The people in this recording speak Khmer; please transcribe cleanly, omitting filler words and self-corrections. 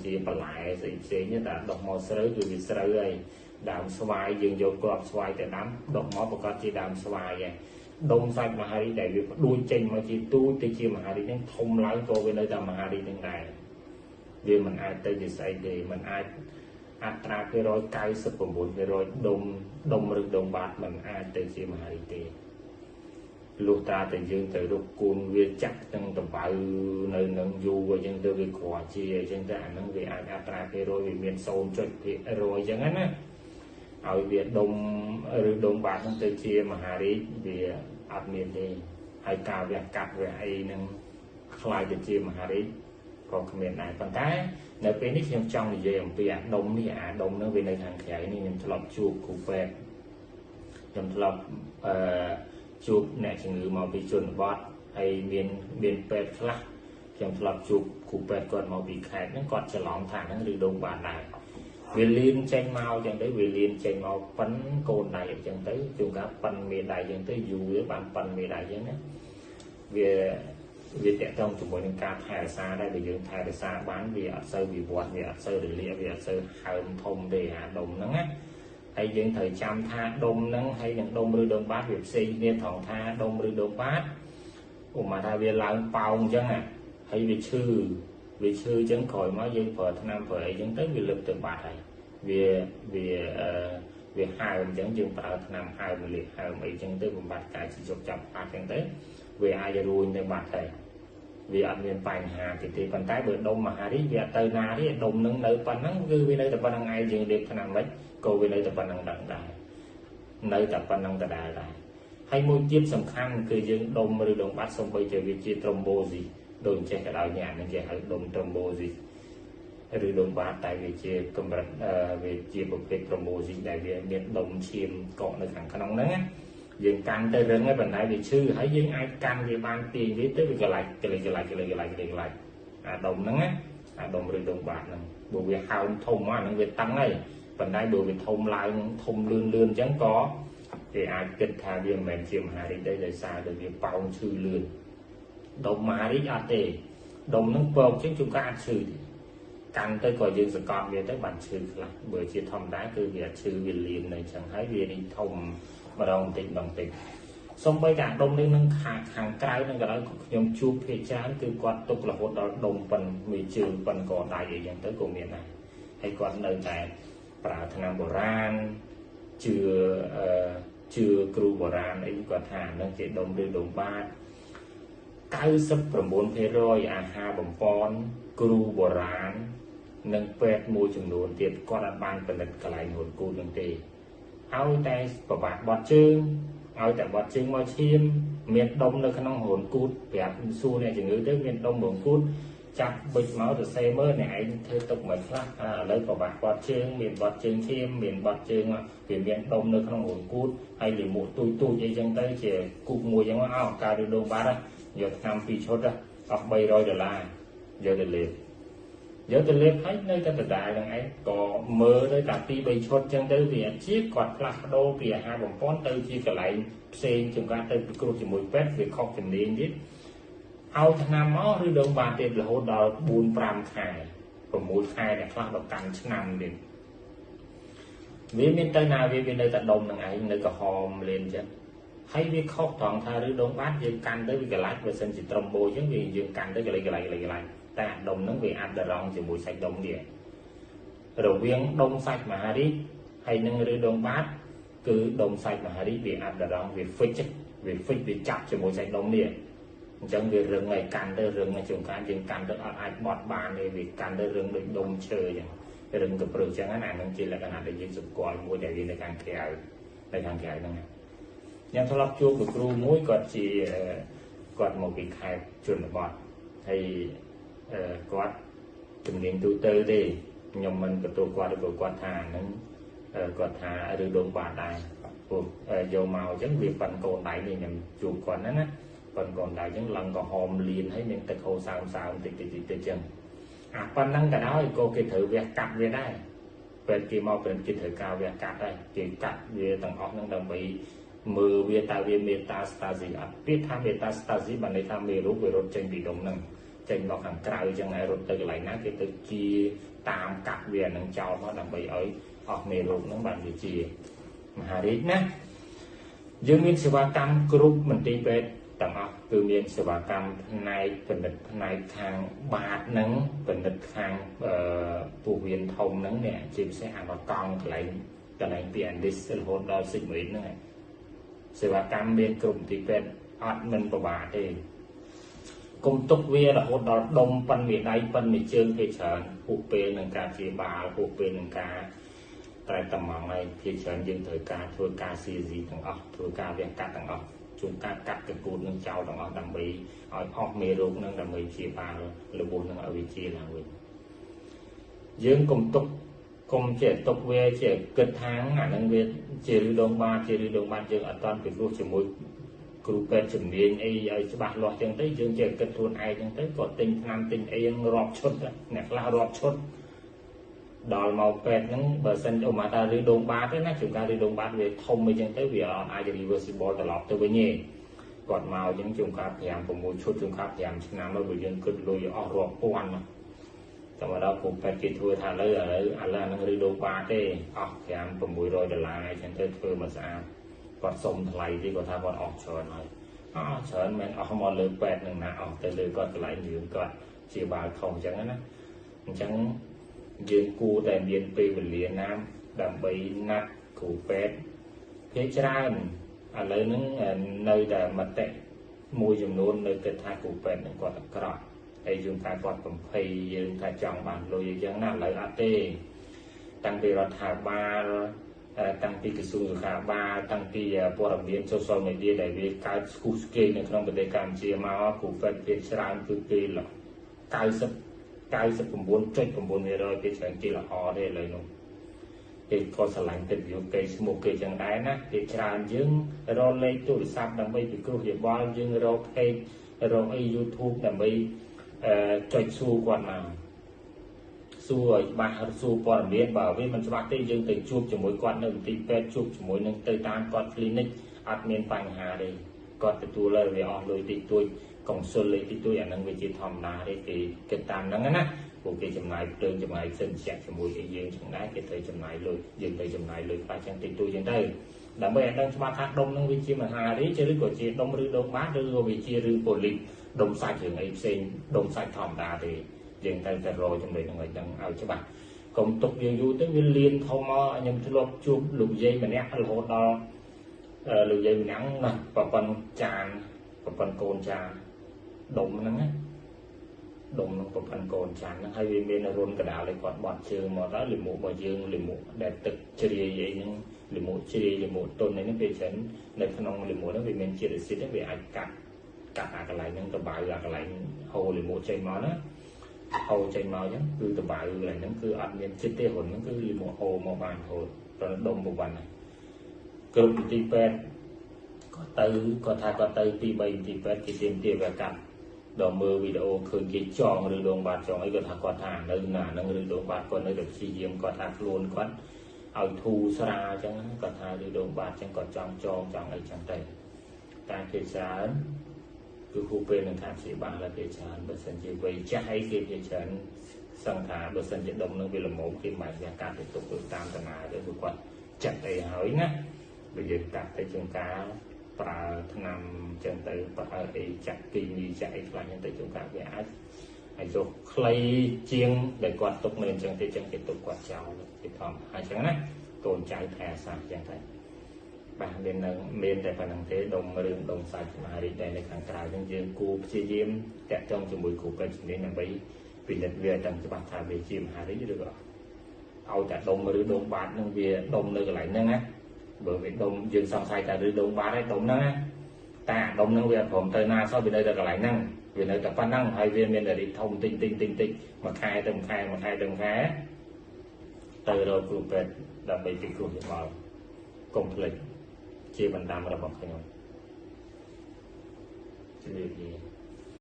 ជាបន្លែស្អីផ្សេងតែដុះមកស្រូវគឺវាស្រូវហើយដើមស្វាយយើងយកគ្រាប់ស្វាយទៅដាំដុះមកប្រកាសជាដើមស្វាយហើយដុំសាច់មហារីកដែលវាផ្ដួចចេញមកជាទូចទៅជាមហារីកហ្នឹងធំឡើងក៏វានៅតែមហារីកហ្នឹងដែរវាមិនអាចទៅជាស្អីទេមិនអាចអត្រាភាគរយ99%ដុំឬដុំបាតមិនអាចទៅជាមហារីកទេលុះត្រាតែយើងទៅរកគូនវាចាក់ទាំងតបៅនៅនឹងយូរអញ្ចឹងទៅវាគ្រាន់ជាអញ្ចឹងទៅអាហ្នឹងវាអាចអត្រាភាគរយវាមាន0.1%អញ្ចឹងណាឲ្យវាដុំឬដុំបាតហ្នឹងទៅជាមហារីកវាអត់មានទេហើយការវះកាត់វះអីហ្នឹងខ្លាយទៅជាមហារីកក៏គ្មានដែរប៉ុន្តែនៅពេលនេះខ្ញុំចង់និយាយអំពីអាដុំនេះអាដុំហ្នឹងវានៅខាងក្រៅនេះខ្ញុំធ្លាប់ជួបគ្រូពេទ្យខ្ញុំធ្លាប់ជួបអ្នកជំងឺមកពីជនបទហើយមានពេទ្យខ្លះខ្ញុំធ្លាប់ជួបគ្រូពេទ្យគាត់មកពីខេត្តហ្នឹងគាត់ច្រឡំថាហ្នឹងឬដុំបានដែរវាលៀនចេញមកអញ្ចឹងទៅវាលៀនចេញមកប៉ិនកូនដៃអញ្ចឹងទៅជួនកាលប៉ិនមេដៃអញ្ចឹងទៅយូរវាបានប៉ិនមេដៃអញ្ចឹងណាវាតាក់ទងជាមួយនឹងការថែរក្សាដែរបើយើងថែរក្សាបានវាអត់សូវវិវត្តវាអត់សូវរលាកវាអត់សូវហើមធំទេអាដុំហ្នឹងណាហើយយើងត្រូវចាំថាដុំហ្នឹងហើយនឹងដុំឬដុំបាតវាផ្សេងគ្នាត្រង់ថាដុំឬដុំបាតឧបមាថាវាឡើងប៉ោងអញ្ចឹងណាហើយវាឈឺអញ្ចឹងក្រោយមកយើងប្រើថ្នាំប្រើអីអញ្ចឹងទៅវាលឹបទៅបាត់ហើយវាវាវាហើមអញ្ចឹងយើងប្រើថ្នាំហើមលាកហើមអីអញ្ចឹងទៅបំបត្តិការជីជុកចាប់បាត់អញ្ចឹងទៅវាអាចរួញទៅបាត់ហើយវាអត់មានបញ្ហាទេប៉ុន្តែបើដុំមហារីកវាអត់ទៅណាទេដុំនឹងនៅប៉ុណ្ណឹងគឺវានៅតែប៉ុណ្ណឹងឯងយើងលេបថ្នាំមិនក៏វានៅតែប៉ុណ្ណឹងដែរនៅតែប៉ុណ្ណឹងដដែលដែរហើយមួយទៀតសំខាន់គឺយើងដុំឬដុំបាត់សំបីជាវាជា thrombosis ដូចចេះក៏ដោយញ៉ាំនឹងគេហៅដុំ thrombosis ឬដុំបាតតែវាជាកម្រិតវាជាប្រភេទ thrombosis ដែលវាមានដុំឈាមកក់នៅខាងក្នុងហ្នឹងណាយើងកាន់ទៅរឹងហើយប៉ុន្តែវាឈឺហើយយើងអាចកាន់វាបានទាញវាទៅវាកលាច់កលាច់កលាច់កលាច់កលាច់កលាច់អាដុំហ្នឹងណាអាដុំឬដុំបាតហ្នឹងបើវាហើមធំអាហ្នឹងវាតឹងហើយប៉ុន្តែបើវាធំឡើងធំលឿនលឿនអញ្ចឹងក៏គេអាចគិតថាវាមិនមែនជាមហារីកទេដោយសារតែវាប៉ោងឈឺលឿនដុំមហារីកអត់ទេដុំហ្នឹងពកជាងជួនកាលអត់ឈឺទេកាន់ទៅក៏យើងសង្កត់វាទៅបានឈឺខ្លះបើជាធម្មតាគឺវាអត់ឈឺវាលៀននៅអញ្ចឹងហើយវារីកធំម្ដងបន្តិចម្ដងបន្តិចសំបីតែដុំនេះនឹងខាងក្រៅនឹងក៏ដោយខ្ញុំជួបភាគច្រើនគឺគាត់ទុករហូតដល់ដុំប៉ុនមួយជើងប៉ុនកដៃអីចឹងទៅក៏មានដែរហើយគាត់នៅតែប្រើថ្នាំបុរាណជឿជឿគ្រូបុរាណអីគាត់ថានឹងជាដុំឬដុំបាត99%អាហារបំពន់គ្រូបុរាណនិងពេទ្យមួយចំនួនទៀតគាត់អាចបានផលិតកន្លែងហូតគូនឹងទេឲ្យតែប្របាក់បត់ជើងឲ្យតែបត់ជើងមកឈាមមានដុំនៅក្នុងរន្ធគូតប្រាប់សួរអ្នកជំងឺទៅមានដុំរន្ធគូតចាប់បិចមកទៅសេមើលអ្នកឯងធ្វើទុកមិនខ្លះឥឡូវប្របាក់បត់ជើងមានបត់ជើងឈាមមានបត់ជើងវាមានដុំនៅក្នុងរន្ធគូតហើយលាមកទូចទូចអីចឹងទៅជាគូកមួយចឹងអោការឬដុំបាត់យកថ្នាំ2ឈុតអស់300ដុល្លារយកទៅលេបយកទៅលេបហើយនៅតែដដែលហ្នឹងឯងក៏មើលទៅតែ2 3ឈុតចឹងទៅវាជាគាត់ផ្លាស់ប្ដូរពីអាហារបំពន់ទៅជាកន្លែងផ្សេងជួនកាលទៅពិគ្រោះជាមួយពេទ្យវាខុសជំនាញទៀតឲ្យថ្នាំមកឬដងបានទៀតរហូតដល់4 5ខែ6ខែអ្នកខ្លះដល់កាន់ឆ្នាំទៀតវាមានទៅណាវានៅតែដុំហ្នឹងឯងនៅក្រហមលេនចឹងហើយវាខុសត្រង់ថាឬដងបាតយើងកាន់ទៅវាកលាច់បើសិនជាត្រឹមបូចឹងវាយើងកាន់ទៅកលាច់កលាច់កលាច់កលាច់តែអាដុំហ្នឹងវាអាប់ដរងជាមួយសាច់ដុំនេះរវាងដុំសាច់មហារីកហើយនឹងឬដងបាតគឺដុំសាច់មហារីកវាអាប់ដរងវាហ្វិចវាចាប់ជាមួយសាច់ដុំនេះអញ្ចឹងវារឹងហើយកាន់ទៅរឹងហើយជួនកាលយើងកាន់ទៅអត់អាចបត់បានទេវាកាន់ទៅរឹងដូចដុំឈើអញ្ចឹងរឹងកព្រឹសអញ្ចឹងណាអាហ្នឹងជាលក្ខណៈដែលយើងសម្គាល់មួយដែលវានៅខាងក្រៅនៅខាងក្រៅហ្នឹងខ្ញុំធ្លាប់ជួបលោកគ្រូមួយគាត់ជាគាត់មកពីខេត្តជនបទហើយគាត់ជំនាញទូទៅទេខ្ញុំមិនបន្ទោសគាត់ឬក៏គាត់ថាហ្នឹងគាត់ថាឬដងបាតដែរព្រោះយកមកអញ្ចឹងវាប៉ិនកូនដៃនេះខ្ញុំជួបគាត់ហ្នឹងណាប៉ិនកូនដៃអញ្ចឹងឡើងក្រហមលៀនហើយមានទឹកហូរសើមសើមតិចតិចតិចអញ្ចឹងអាប៉ុណ្ណឹងក៏ដោយក៏គេត្រូវវះកាត់វាដែរពេលគេមកពេលគេត្រូវការវះកាត់ដែរគេកាត់វាទាំងអស់ហ្នឹងដើម្បីមើលវាតើវាមេតាស្តាស៊ីអត់ពាក្យថាមេតាស្តាស៊ីបានន័យថាមេរោគវារត់ចេញពីដុំហ្នឹង ចេញមកខាងក្រៅចឹងហើយរត់ទៅកន្លែងណាគេទៅជាតាមកាត់វានឹងចោលមកដើម្បីឲ្យអស់មេរោគហ្នឹងបានវាជាមហារីកណាយើងមានសេវាកម្មគ្រប់មន្ទីរពេទ្យទាំងអស់គឺមានសេវាកម្មផ្នែកពិនិត្យផ្នែកខាងបាតហ្នឹងពិនិត្យខាងពោះវៀនធំហ្នឹងនេះជាពិសេសអាមកកង់កន្លែងពីអានឌីសរហូតដល់សិចមួយហ្នឹងសេវាកម្មមានគ្រប់មន្ទីរពេទ្យអត់មិនពិបាកទេកុំទុកវារហូតដល់ដុំប៉ុនមេដៃប៉ុនមេជើងគេច្រើនហួសពេលនឹងការព្យាបាលហួសពេលនឹងការតែតំងហើយភាគច្រើនយើងត្រូវការធ្វើការ CZ ទាំងអស់ធ្វើការវះកាត់ទាំងអស់ជួនកាលកាត់កកូតនឹងចោលទាំងអស់ដើម្បីឲ្យអស់មេរោគនឹងដើម្បីព្យាបាលរបួសនឹងឲ្យវាជាឡើងវិញយើងកុំទុកកុំចេះទុកវាជាគិតថាអានឹងវាជាឬដងបាតជាឬដងបាតយើងអត់តាន់ពិគ្រោះជាមួយគ្រូពេទ្យជំនាញអីឲ្យច្បាស់លាស់ចឹងទៅយើងចេះគិតខ្លួនឯងចឹងទៅក៏ទិញថ្នាំទិញអីរាប់ឈុតអ្នកខ្លះរាប់ឈុតដល់មកពេទ្យហ្នឹងបើសិនអូមកថាឬដងបាតទេណាជួនកាលឬដងបាតវាធំអីចឹងទៅវាអត់អាច reversible ត្រឡប់ទៅវិញទេគាត់មកចឹងជួនកាល5 6ឈុតជួនកាល5ឆ្នាំហើយបើយើងគិតលុយអស់រាប់ពាន់តែមកដល់គ្រូពេទ្យគេធ្វើថាឥឡូវហ្នឹងឬដងបាតទេអស់5 600ដុល្លារអីចឹងទៅធ្វើមកស្អាតគាត់សុំថ្លៃទេគាត់ថាគាត់អស់ច្រើនហើយអស់ច្រើនមិនអស់មកលើពេទ្យនឹងណាអស់ទៅលើគាត់កន្លែងរឿងគាត់ជាបាលខុសអញ្ចឹងណាអញ្ចឹងយើងគួរតែមានពេលវេលាណាដើម្បីណាត់គ្រូពេទ្យភាគច្រើនឥឡូវហ្នឹងនៅតែមតិមួយចំនួននៅគិតថាគ្រូពេទ្យនឹងគាត់អាក្រក់ហើយយើងថាគាត់បំភ័យយើងថាចង់បានលុយអញ្ចឹងណាឥឡូវអត់ទេតាំងពីរដ្ឋាភិបាលតាំងពីក្រសួងសុខាភិបាលតាំងពីព័ត៌មាន social media ដែលវាកើតស្គុះស្កេងនៅក្នុងប្រទេសកម្ពុជាមកគ្រូពេទ្យភាគច្រើនគឺគេ 99.9% គេច្រើនគេល្អទេឥឡូវនោះគេក៏ស្រឡាញ់កិត្តិយសគេឈ្មោះគេចឹងដែរណាគេច្រើនយើងរកលេខទូរស័ព្ទដើម្បីពិគ្រោះយោបល់យើងរក page រកអី YouTube ដើម្បីចុចសួរគាត់មកសួរឲ្យច្បាស់សួរព័ត៌មានបើវាមិនច្បាស់ទេយើងទៅជួបជាមួយគាត់នៅមន្ទីរពេទ្យជួបជាមួយនឹងទៅតាមគាត់ clinic អត់មានបញ្ហាទេគាត់ទទួលហើយវាអស់លុយតិចតួចកុងស៊ុលលេខតិចតួចអានឹងវាជាធម្មតាទេគេគិតតាមហ្នឹងណាពួកគេចំណាយភ្លើងចំណាយសិនជាជាមួយឲ្យយើងចឹងដែរគេត្រូវចំណាយលុយយើងត្រូវចំណាយលុយខ្លះចឹងតិចតួចចឹងទៅដើម្បីឲ្យដឹងច្បាស់ថាដុំនឹងវាជាមហារីកឬក៏ជាដុំឬដុំបាតឬក៏វាជារឿងប៉ូលីសដុំសាច់រឿងអីផ្សេងដុំសាច់ធម្មតាទេយើងត្រូវតែរកចំណុចហ្នឹងឲ្យដឹងឲ្យច្បាស់កុំទុកយើងយូរទៅវាលៀនធំមកខ្ញុំធ្លាប់ជួបលោកយាយម្នាក់រហូតដល់លោកយាយម្នាក់ណាប្រព័ន្ធចានប្រព័ន្ធកូនចានដុំហ្នឹងណាដុំនឹងប្រព័ន្ធកូនចានហ្នឹងហើយវាមានរុនកដាលឲ្យគាត់បត់ជើងមកដល់លាមករបស់យើងលាមកដែលទឹកជ្រាយអីហ្នឹងលាមកជ្រាយលាមកទុនអីហ្នឹងវាច្រើននៅក្នុងលាមកហ្នឹងវាមានជាតិអាស៊ីតហ្នឹងវាអាចកាត់អាកន្លែងហ្នឹងតបៅអាកន្លែងហូរលាមកចេញមកណាហូរចេញមកអញ្ចឹងគឺតបៅកន្លែងហ្នឹងគឺអត់មានជាតិទេរុនហ្នឹងគឺលាមកហូរមកបានហូរដល់ដុំប្រព័ន្ធហ្នឹងគ្រប់មន្ទីរពេទ្យក៏ទៅគាត់ថាគាត់ទៅ2 3មន្ទីរពេទ្យគេទាមទារវាកាត់ដល់មើលវីដេអូឃើញគេចងឬដងបាតចងអីគាត់ថាគាត់ថានៅណានឹងឬដងបាតគាត់នៅតែព្យាយាមគាត់ថាខ្លួនគាត់ឲ្យធូរស្រាលអញ្ចឹងគាត់ថាឬដងបាតអញ្ចឹងគាត់ចង់ចងចង់អីចឹងទៅតែគេច្រើនគឺហួសពេលនឹងថាព្យាបាលហើយគេច្រើនបើសិនជាវ័យចាស់អីគេគេច្រើនសង្ខាបើសិនជាដុំនឹងវាល្មមគេមិនបាច់កាត់ទៅទុកតាមតាណាទៅព្រោះគាត់ចាក់អីហើយណាបើយើងកាត់ទៅជួនកាលប្រើថ្នាំចឹងទៅប្រើអីចាក់គីមីចាក់អីខ្លះចឹងទៅជួនកាលវាអាចអាយុខ្លីជាងដែលគាត់ទុកនៅអញ្ចឹងទេចឹងគេទុកគាត់ចោលគេធម្មអញ្ចឹងណាកូនចៅថែអាសាចឹងទៅបាទមាននឹងមានតែប៉ុណ្្នឹងទេដុំរឿងដុំសាច់មហារីកដែលនៅខាងក្រៅចឹងយើងគួរព្យាយាមតាក់ទងជាមួយគ្រូពេទ្យជំនាញដើម្បីពិនិត្យវាឲ្យដឹងច្បាស់ថាវាជាមហារីកឬក៏ឲ្យតែដុំឬដុំបាតនឹងវាដុំនៅកន្លែងហ្នឹងណាបើវាដុំយើងសង្ស័យតែឬដុំបាតឯដុំហ្នឹងណាតែដុំហ្នឹងវាព្រមទៅណាសោះវានៅតែកន្លែងហ្នឹងវានៅតែប៉ុណ្ណឹងហើយវាមានរីកធំតិចតិចតិចតិចមួយខែទៅមួយខែមួយខែទៅមួយខែទៅរកគ្រូពេទ្យដើម្បីពិគ្រោះយោបល់កុំភ្លេចជាបណ្ដាំរបស់ខ្ញុំជម្រាបលា។